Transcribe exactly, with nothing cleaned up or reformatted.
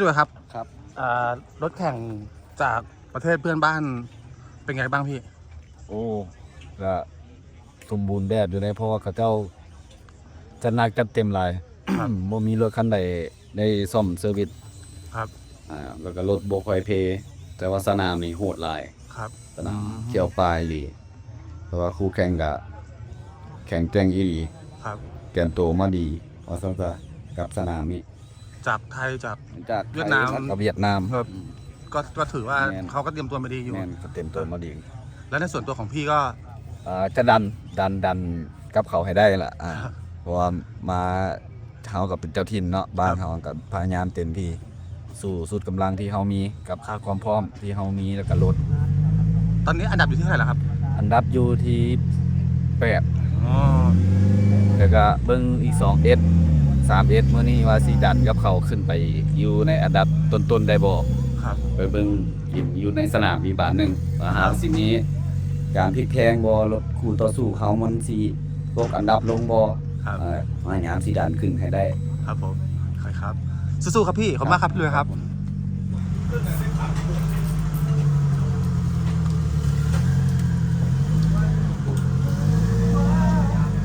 ด้วยครับ ครับ อ่ารถแข่งจากประเทศเพื่อนบ้านเป็นไงบ้างพี่ โอ้ก็สมบูรณ์แบบอยู่เลยเพราะว่าเขาเจ้าจัดหนักจัดเต็มหลาย บ่มีรถคันใดได้ซ่อมเซอร์วิส ครับ อ่าแล้วก็รถบ่ค่อยเพ แต่ว่าสนามนี่โหดหลาย ครับ สนามเที่ยวปลายอีหลีแต่ว่าคู่แข่งก็แข็งแกร่งอีหลี ครับ เตรียมตัวมาดีว่าซั่นซะกับสนามนี้ จากไทยจาก จาก เวียดนาม กับเวียดนาม ครับ ก็ก็ถือว่า แม่น เขาก็เตรียมตัวมาดีอยู่ แม่นก็เตรียมตัวมาดี แล้วในส่วนตัวของพี่ก็ อ่าจะดันดันดันกับเขาให้ได้ล่ะอ่าเพราะว่ามาเฮากับเป็นเจ้าถิ่นเนาะบ้านเฮากับพยายามเต็มที่สู้สุดกำลังที่เฮามีกับความพร้อมที่เฮามีแล้วก็รถ ตอนนี้อันดับอยู่ที่เท่าไหร่แล้วครับ อันดับอยู่ที่แปด อ๋อ แล้วก็เบิ่งอีกสองเอสสามเอสมื้อนี้ว่าสิดันกับเขาขึ้นไปอยู่ในอันดับต้นๆได้บ่ ครับ ไปเบิ่งกินอยู่ในสนามอีกบาทหนึ่งว่าหากสิมีการพลิกแพลงบ่รถคู่ต่อสู้เขามันสิตกอันดับลงบ่ ครับ เอ่อพยายามสิดันขึ้นให้ได้ ครับผมขอบคุณครับสู้ๆครับพี่ขอบคุณมากครับพี่เลยครับ